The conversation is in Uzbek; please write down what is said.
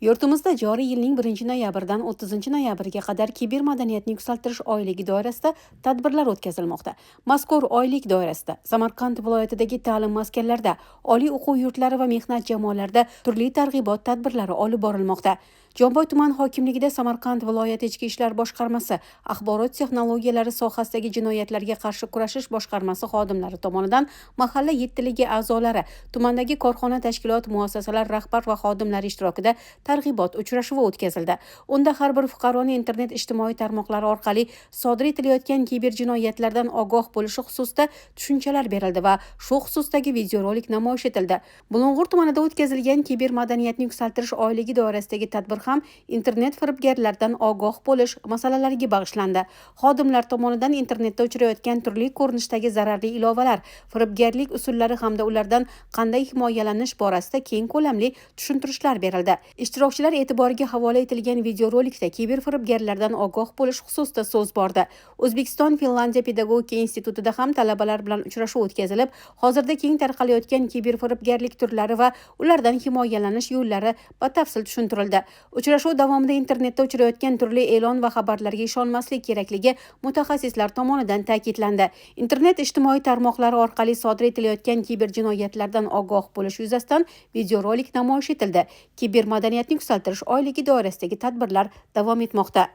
Yurtimizda joriy yilning 1 noyabrdan 30 noyabrga qadar kiber madaniyatni yuksaltirish oyligi doirasida tadbirlar o'tkazilmoqda. Mazkur oylik doirasida Samarqand viloyatidagi ta'lim maskanlarida, oliy o'quv yurtlari va mehnat jamoalarida turli targ'ibot tadbirlari olib borilmoqda. Jomboy tuman hokimligida Samarqand viloyati Ichki ishlar boshqarmasi axborot texnologiyalari sohasidagi jinoyatlarga qarshi kurashish boshqarmasi xodimlari tomonidan mahalla yettiligi a'zolari, tumandagi korxona, tashkilot, muassasalar rahbar va xodimlari ishtirokida targ'ibot uchrashuvi o'tkazildi. Unda har bir fuqaroni internet ijtimoiy tarmoqlari orqali sodir etilayotgan kiber jinoyatlardan ogoh bo'lishi xususida tushunchalar berildi va shu xususdagi videorolik namoyish etildi. Bulung'ur tumanida o'tkazilgan kiber madaniyatni yuksaltirish oyligi doirasidagi tadbir ham internet firibgarlardan ogoh bo'lish masalalariga bag'ishlandi. Xodimlar tomonidan internetda uchrayotgan turli ko'rinishdagi zararli ilovalar, firibgarlik usullari hamda ulardan qanday himoyalanish borasida keng ko'lamli tushuntirishlar berildi. Ishtirokchilar e'tiboriga havola etilgan videorolikda kiber firibgarlardan ogoh bo'lish xususida so'z bordi. O'zbekiston Finlandiya pedagogika institutida ham talabalar bilan uchrashuv o'tkazilib, hozirda keng tarqalayotgan kiber firibgarlik turlari va ulardan himoyalanish yo'llari batafsil tushuntirildi. Uchrashuv davomida internetda uchrayotgan turli e'lon va xabarlarga ishonmaslik kerakligi mutaxassislar tomonidan ta'kidlandi. Internet ijtimoiy tarmoqlari orqali sodir etilayotgan kiber jinoyatlardan ogoh bo'lish yuzasidan videorolik namoyish etildi. Kiber madaniyatni yuksaltirish oyligi doirasidagi tadbirlar davom etmoqda.